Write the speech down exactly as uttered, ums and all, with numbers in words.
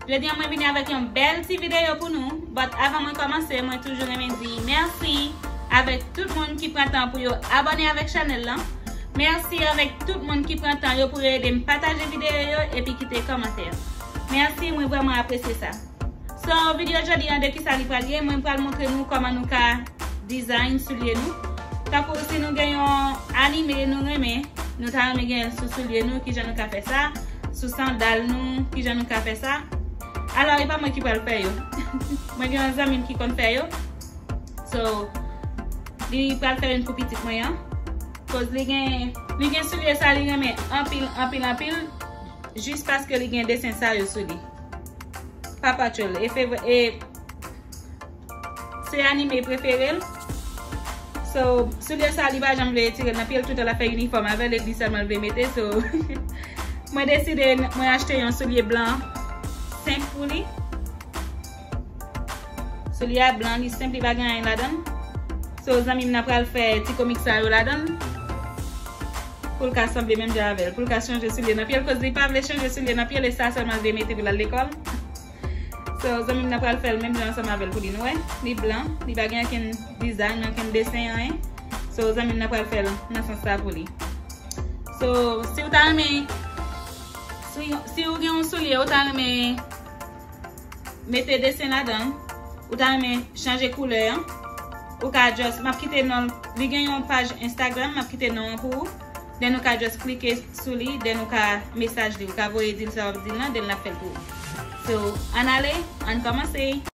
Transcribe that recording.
Jodi a mwen vini avèk yon bèl ti videyo pou nou. But avan mwen kòmanse, mwen toujou renmen di mèsi avèk tout moun ki pran tan pou yo abòne avèk chanèl lan. Mèsi avèk tout moun ki pran tan yo pou yo ede m pataje videyo yo epi kite kòmantè. Mèsi, mwen vrèman apresye sa. So, videyo jodi a de kisa li pral ye, mwen pral montre nou kòman nou ka design soulye nou. Tankou si nou gen yon anime nou renmen, nou ta renmen gen l sou soulye nou, kijan nou ka fè sa, sou sandal nou, kijan nou ka fè sa. Alò, e pa mwen ki pral fè yo. Mwen gen yon zanmi m ki konn fè yo. So, li pral fè youn pou pitit mwen an. Koz li gen, li gen soulye sa li renmen anpil, anpil, anpil. Jis paske li gen desen sa yo sou li. Paw Patrol. E fevri-, e se anime prefere l. So, soulye sa li pa janm vle retire l nan pye l, toutan l ap fè inifòm avè l, e li sèlman l vle mete. So, mwen deside, mwen achte yon soulye blan senp pou li. Soulye a blan, li senp, li pa gen anyen ladan l. So, zanmi m nan pral fè ti komik sa yo ladan l. Pou l ka sanble menm jan avè l. Pou l ka chanje soulye nan pye l, koz li pa vle chanje soulye nan pye l, e sa sèlman l vle mete pou l al lekòl. So, zanmi m nan pral fè l menm jan ansanm avè l pou li, nou wè. Li blan, li pa gen ankenn design, ankenn desen, anyen. So, zanmi m nan pral fè l nan sans sa pou li. So, si w ta renmen, si, si w gen yon soulye, ou ta renmen mete desen ladan, ou ta renmen chanje koulè an, ou ka just, m ap kite non, li gen yon paj Instagram, m ap kite non an pou ou. Then ou ka just klike sou li, then ou ka mesaj li, ou ka voye di l sa w ap di l lan, then l ap fè l pou ou. So, ann ale, ann kòmanse.